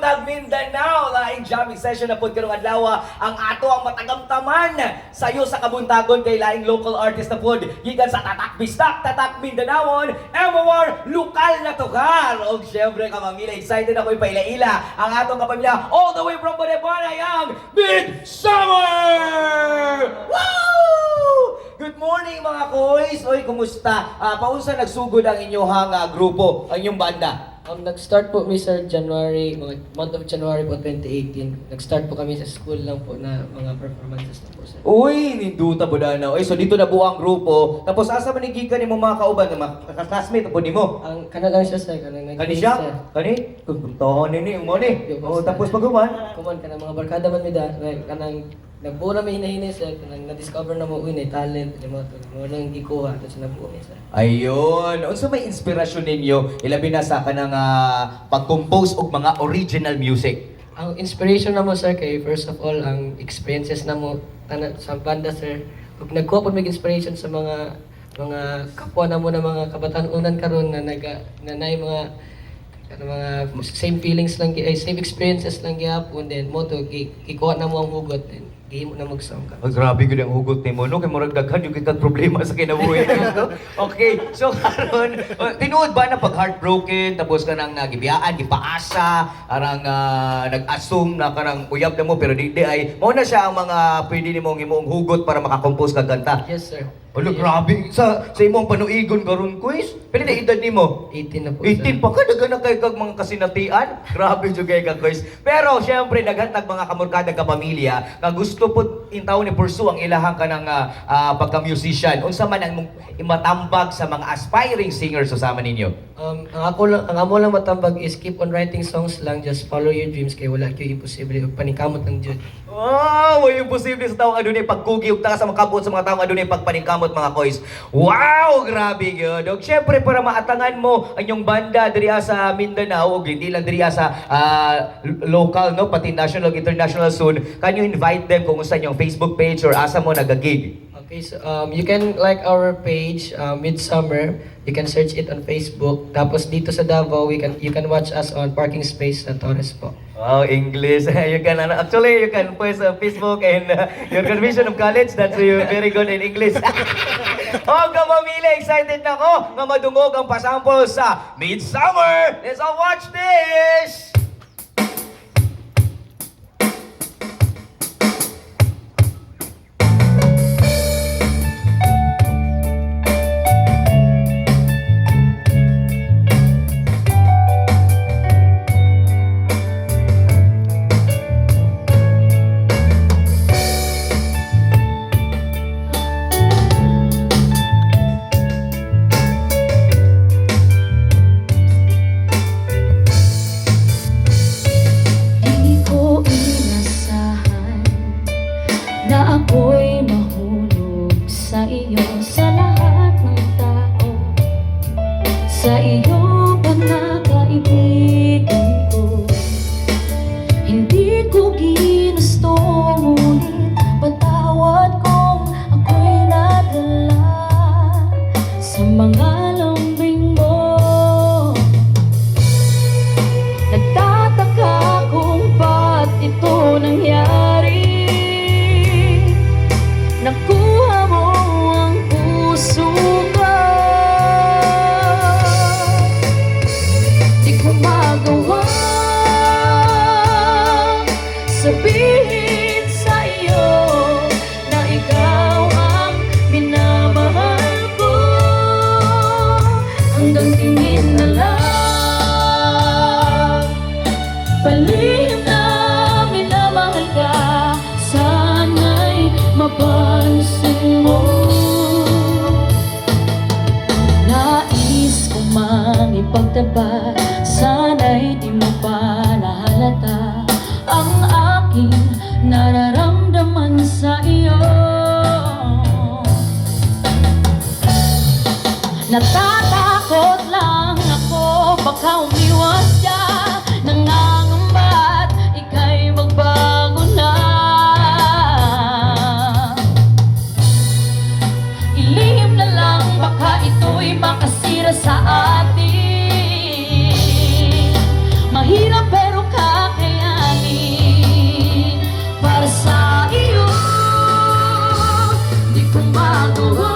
Buntag, Mindanao. Laing jamming session na pod karong adlaw ang ato ang matagamtaman sayo sa kabuntagon kay laing local artist na pod gikan sa Tatak Bisdak, Tatak Mindanaon, MOR lokal na tukar. Og syempre, kamamilya, excited ako ipaila-ila ang atong kapamilya all the way from Bonebana, ang Midsummer! Woo! Good morning, mga koys! Oy, kumusta? Paunsa nagsugod ang inyong grupo, ang inyong banda? Nag-start po mi sir January, mga month of January po 2018. Nag-start po kami sa school lang po na mga performances na po, sir. Uy, ninduta po na. Uy, so dito na buo ang grupo. Tapos asa man ni gikan nimo mga kauban, mga classmate po nimo? Ang kana lang siya, sir, kanang nag Kani siya? Kani? Kuntahan ni mo ni. Oh, tapos paghuman. Kuman kanang mga barkada man mi da, like, kanang nagbuo na mi hinahinay, sir, kanang na-discover na mo, uy, na talent ni mo to. Mo lang gikuha tapos nabuo mi, sir. Ayun. Unsa may inspirasyon ninyo ilabi na sa kanang pag-compose og mga original music? Ang inspiration na mo, sir, kay first of all ang experiences na mo tanan sa banda, sir. Ug nagkuha pod mig inspiration sa mga kapwa na mo na mga kabataan-unan karon na naga na naay mga kana mga same feelings lang ay same experiences lang gihapon, then mo to gikuha na mo ang hugot, then gihimo na mag song ka. Oh, grabe gyud ang hugot nimo, no, kay murag daghan yung kag problema sa kinabuhi. No? Okay, so karon, tinuod ba na pag heartbroken tapos kanang nagibiyaan, gipaasa, arang nag-assume na kanang uyab na mo pero di ay mao na siya ang mga pwede nimong imong hugot para makakompose kag kanta? Yes, sir. Olo, grabe sa imong panuigon karon, quiz. Pila na edad nimo? 18 na po, sir. 18 pa ka, daghan na kay kag mga kasinatian. Grabe jud kay ka, guys. Pero syempre daghan tag mga kamurkada kapamilya nga gusto pud intaw ni pursue ang ilahang kanang pagka-musician. Unsa man ang imong imatambag sa mga aspiring singers usama ninyo? Ang ako lang, ang amo lang matambag is keep on writing songs lang, just follow your dreams kay wala kayo imposible ug paningkamot lang jud. Wow, way imposible sa taong adunay pagkugi ug taka sa makabot sa mga taong adunay pagpaningkamot, mga koys. Wow, grabe gyud. Ug syempre para maatangan mo ang inyong banda diri sa Mindanao ug hindi lang diri sa local, no, pati national ug international soon. Can you invite them kung unsa inyong Facebook page or asa mo nagagig? Okay, so you can like our page, Midsummer. You can search it on Facebook. Tapos dito sa Davao, we can you can watch us on parking space sa Torres po. Wow, English. You can ano, actually you can post on Facebook and your graduation of college. That's you very good in English. Oh, kapamilya, excited na ako nga madungog ang pasample sa Midsummer. Let's all watch this! Di ko inasahan na ako'y mahulog sa iyo. Sa lahat ng tao, sa iyo pa nakaibigan ko. Hindi ko ginusto, ngunit patawad kung ako'y nadala sa mga lambing mo. Nagtataka kung ba't ito nangyari. Nakuha mo ang puso ko. Di ko magawa sabihin sa iyo na ikaw ang minamahal ko. Hanggang tingin na lang, palihim na minamahal ka. Sana'y mapansin mo. Nais ko mang ipagtapat, sana'y di mo pa nahalata ang aking nararamdaman sa iyo. Natatakot lang ako, baka umiwas ka. Nangangamba't ika'y magbago na. Ko magawa.